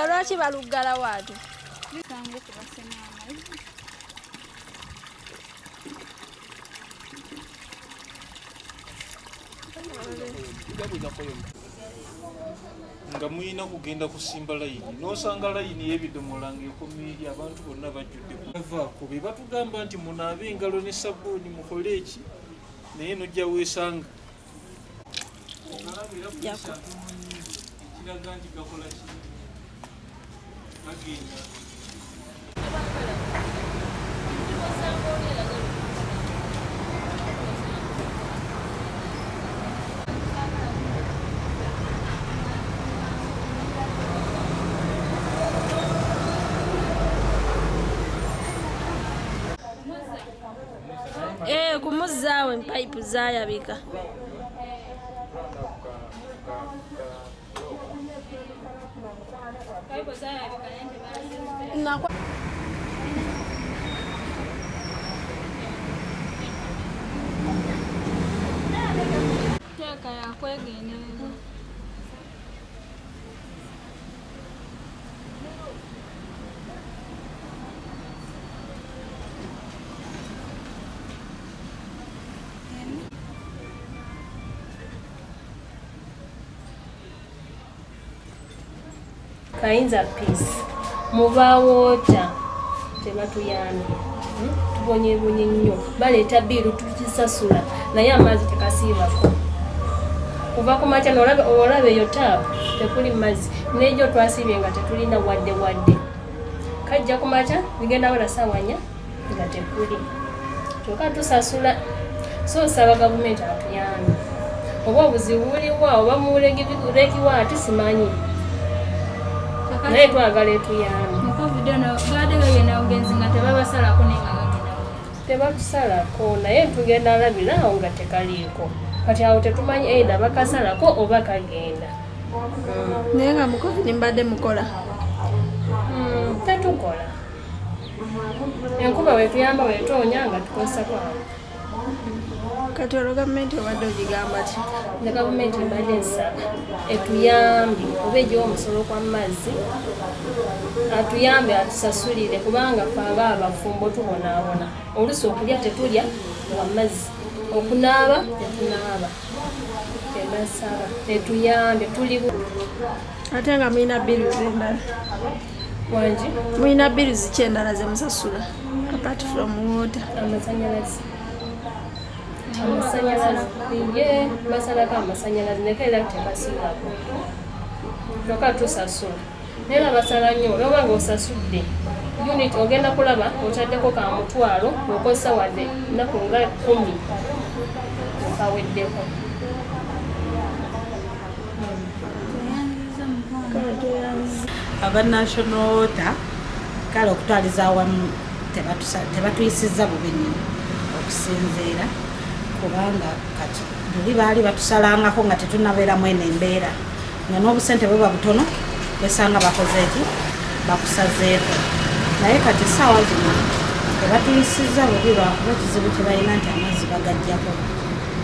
Nga lwaki baluggalawo ate? Nga mulina kugenda kusimba layini, n'osanga layini y'ebidomola ng'ekomye eri, abantu bonna bajjudde vaako. Be batugamba nti munaabe engalo ne sabbuuni, mukole eki, naye nojja weesanga ekiraga nti gakola ki, gagenda. Eh, kumuzzaawo empayipu zaayabika. Teeka yakwegendereza. Kayinza Peace, mubawoota tebatuyambye, Tubonyebonye nnyo. Baleeta biiru tukisasula, naye amazzi tekasiibako kuva ku makya. Olaba eyo taapu tekuli mazzi, nejo twasiibye nga tetulina wadde wadde. Kajja ku makya, bigenda wala saawa 4 nga tekuli, kyokka tusasula. So nsaba gavumenti atuyambe, oba obuzibu buliwa, oba mulekiwa ati simanyi, naye twagala etuyambe. Mu COVID ono gaadde gagenda bugenzi nga tebabasalako, naye nga gagenda bugenzi. Tebatusalako, naye tugenda labira awo nga tekaliiko. Kati awo tetumanyi either bakasalako oba kagenda. Naye nga mu COVID mbadde mukola? Tetukola. Enkuba wetuyamba, wetoonya nga tukozesako awo. Kati olwo gavumenti obadde ogigamba ki? Ne gavumenti mbadde nsaba etuyambe, oba egiwa omusolo kwa mazzi, atuyambe atusasulire, kubanga fe aba abafumbo tubonaabona. Oluusi okulya tetulya lwa mazzi, okunaaba tetunaaba. Tebasaba etuyambe, tuli Ate nga mulina bills endala? Wangi? Mulina bills ki endala zemusasula apart from water? Amasanyalaze. Amasanyalaze ye basalako amasanyalaze, naye era tekasiibako, kyokka tusasula. Naye era basala nnyo. Olwoba nga osasudde unit, ogenda kulaba otaddeko ka 500, okozesa wadde nnaku nga 10, okaweddeko. Aba National Water, kale okutwaliza awamu tebatuyisizza bubi nnyo, okusinziira kubanga kati luli baali batusalangako nga tetunabeeramu eno embeera, nga n'obusente buba butono, wesanga bakoze eki, bakusazeeko. Naye kati essaawa zino tebatuyisizza bubi, lwakuba ekizibu kye balina nti amazzi bagajjako,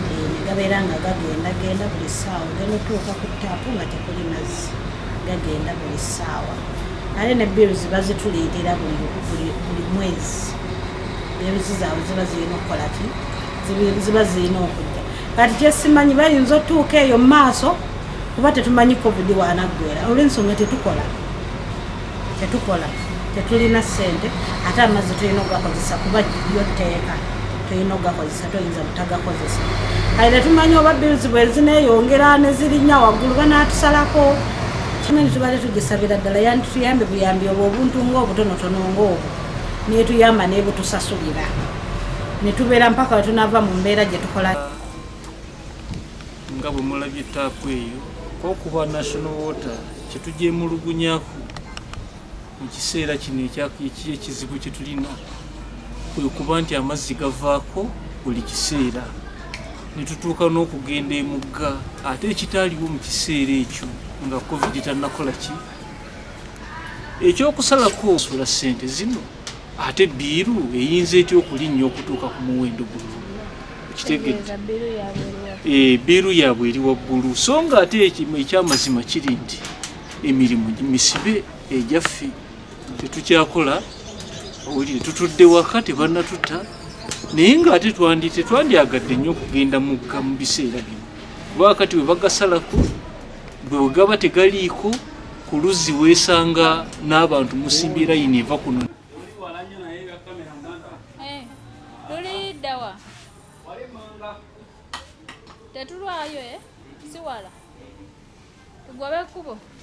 ne gabeera nga gagenda genda buli ssaawa. Ogenda otuuka ku taapu nga tekuli mazzi, gagenda buli ssaawa. Ate ne bills bazituleetera buli mwezi. Bills zaabwe ziba zirina okukola ki, ziba zirina okujja. Kati kyesimanyi, bayinza otuuka eyo mu maaso, kuba tetumanyi COVID wanaggwera, olw'ensonga tetukola, tetukola, tetulina ssente, ate amazzi tulina okugakozesa, kuba yo tteeka, tulina okugakozesa, toyinza butagakozesa. Kale tetumanyi oba bills bwe zineeyongera ne zirinnya waggulu banaatusalako. Kimanyi tubadde tugisabira ddala yandituyambe buyambi obwo obuntu ng'obutonotono ng'obwo, netuyamba nebutusasulira, netubeera mpaka we tunaava mu mbeera gye tukola. Nga bwe mulabye taapu eyo, kokuba National Water kyetujemulugunyaku mu kiseera kino ekizibu kye tulina kwe kuba nti amazzi gavaako buli kiseera, ne tutuuka n'okugenda emugga, ate ekitaaliwo mu kiseera ekyo nga COVID tannakola ki. Ekyokusalako sula ssente zino, ate bill eyinza etya okulinnya okutuuka ku muwendo guno? Kitegedde, bill yaabwe eri waggulu, so nga ate ekyamazima kiri nti Emirimu misibe egyaffe, tetukyakola, owulire, tutudde waka, tebannatuta, naye ng'ate twandi tetwandyagadde nnyo okugenda mugga mu biseera bino, kuba kati bwe bagasalako, bwe gaba tegaliiko ku luzzi, weesanga n'abantu musimbye layini eva kuno. Luli ddawa? Tetulwayo, eh? Si wala, tugobe ekkubo.